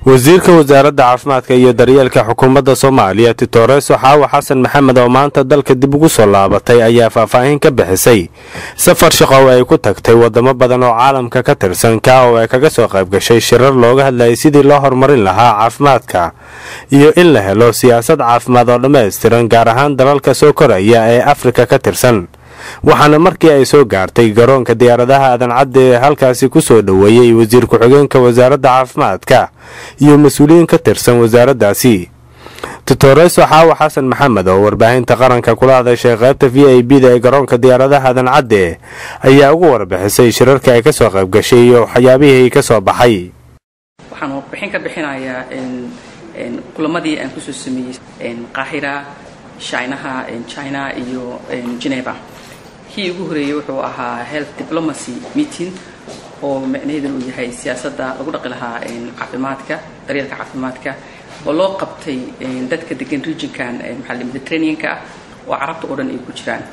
Wasiirka Wasaaradda Caafimaadka iyo Daryeelka Xukuumadda Soomaaliya, Titoreso Xaawo Xasan Maxamed, oo maanta dalka dib ugu soo laabatay, ayaa faahfaahin ka bixisay safar shaqo oo ay ku tagtay wadamo badan oo caalamka ka tirsan, ka oo ay kaga soo qayb gashay shirar looga hadlayay sidii loo horumarin lahaa caafimaadka iyo in la helo siyaasad caafimaad oo dhammaystiran, gaar ahaan dalalka soo koraya ee Afrika ka tirsan. Waxaana markii ay soo gaartay garoonka diyaaradaha Aadan Cadde ee halkaasi ku soo dhoweeyey wasiir ku-xigeenka wasaaradda caafimaadka iyo mas-uuliyiin ka tirsan wasaaraddaasi. Titoreso Xaawo Xasan Maxamed oo warbaahinta qaranka kula hadashay qaybta VIP da ee garoonka diyaaradaha Aadan Cadde ayaa ugu warbixisay shirarka ay kasoo qayb gashay iyo waxyaabihii ka soo baxay. Waxaan warbixin ka bixinayaa kulamadii aan kusoo sameeyey Qaahira, Chinaha, China iyo Geneva. Kii ugu horeeyey wuxuu ahaa health diplomacy meeting, oo micnaheeduna uu yahay siyaasadda lagu dhaqi lahaa caafimaadka, daryeelka caafimaadka, oo loo qabtay dadka degan regionkan, maxaa la, Mediterranean-ka ah, oo Carabta oo dhan ay ku jiraan.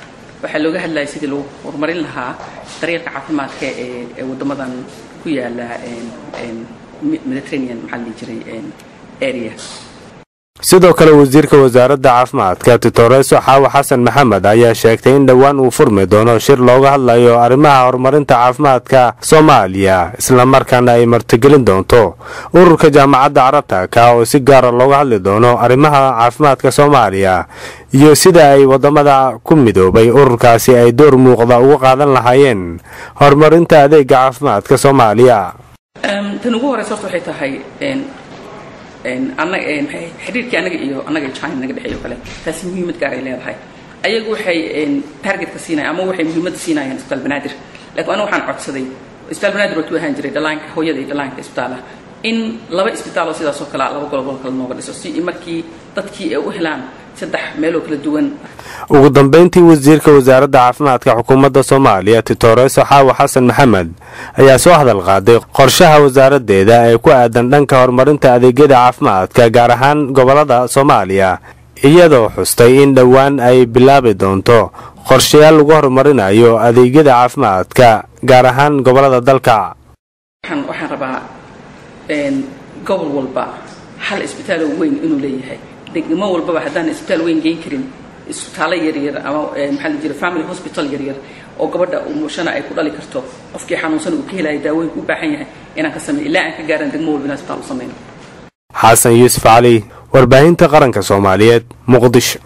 Waxaa looga hadlayay sidii lagu horumarin lahaa daryeelka caafimaadka ee waddamadan ku yaala Mediterranean, maxaa la dhihi jiray, area. Sidoo kale wasiirka wasaaradda caafimaadka, Titoreso Xaawo Xasan Maxamed, ayaa sheegtay in dhowaan uu furmi doono shir looga hadlayo arrimaha horumarinta caafimaadka Soomaaliya, islamarkaana ay martigelin doonto ururka Jaamacadda Carabta, ka oo si gaara looga hadli doono arrimaha caafimaadka Soomaaliya iyo sida ay wadamada ku midoobay ururkaasi ay door muuqda uga qaadan lahaayeen horumarinta adeega caafimaadka Soomaaliya. Tan ugu horeysa horta waxay tahay xiriirkii anaga iyo annaga iyo China naga dhexeeyo kale. Taasi muhiimad gaar ay leedahay. Ayagu waxay targetka siinayaan ama waxay muhiimadda siinayaan Isbitaal Banaadir, laakiin aniga waxaan codsaday Isbitaal Banaadir waa tuu ahaan jiray dhalaanka, hooyada iyo dhalaanka isbitaalaha, in laba isbitaal oo sidaas oo kale laba gobol kale nooga dhiso, si markii dadkii ay u helaan saddex meeloo kala duwan. Ugu dambeyntii wasiirka wasaaradda caafimaadka xukuumadda Soomaaliya, Titoreso Xaawo Xasan Maxamed, ayaa soo hadal qaaday qorshaha wasaaraddeeda ee ku aadan dhanka horumarinta adeegyada caafimaadka, gaar ahaan gobolada Soomaaliya, iyadoo xustay in dhowaan ay bilaabi doonto qorshayaal lagu horumarinayo adeegyada caafimaadka, gaar ahaan gobolada dalka. Waxaan rabaa gobol walba hal isbitaal oo weyn inuu leeyahay. Degmo walbaba haddaan isbitaal weyn geyn karin, isbitaallo yaryar ama, maxaa la jira, family hospital yaryar oo gabadha umushana ay ku dhali karto, qofkii xanuunsan uu ka helayo daawooyinka u baahan yahay, inaan ka sameeyo ilaa aan ka gaaran degmo walba inaan isbitaal u sameyno. Xasan Yuusuf Cali, Warbaahinta Qaranka Soomaaliyeed, Muqdisho.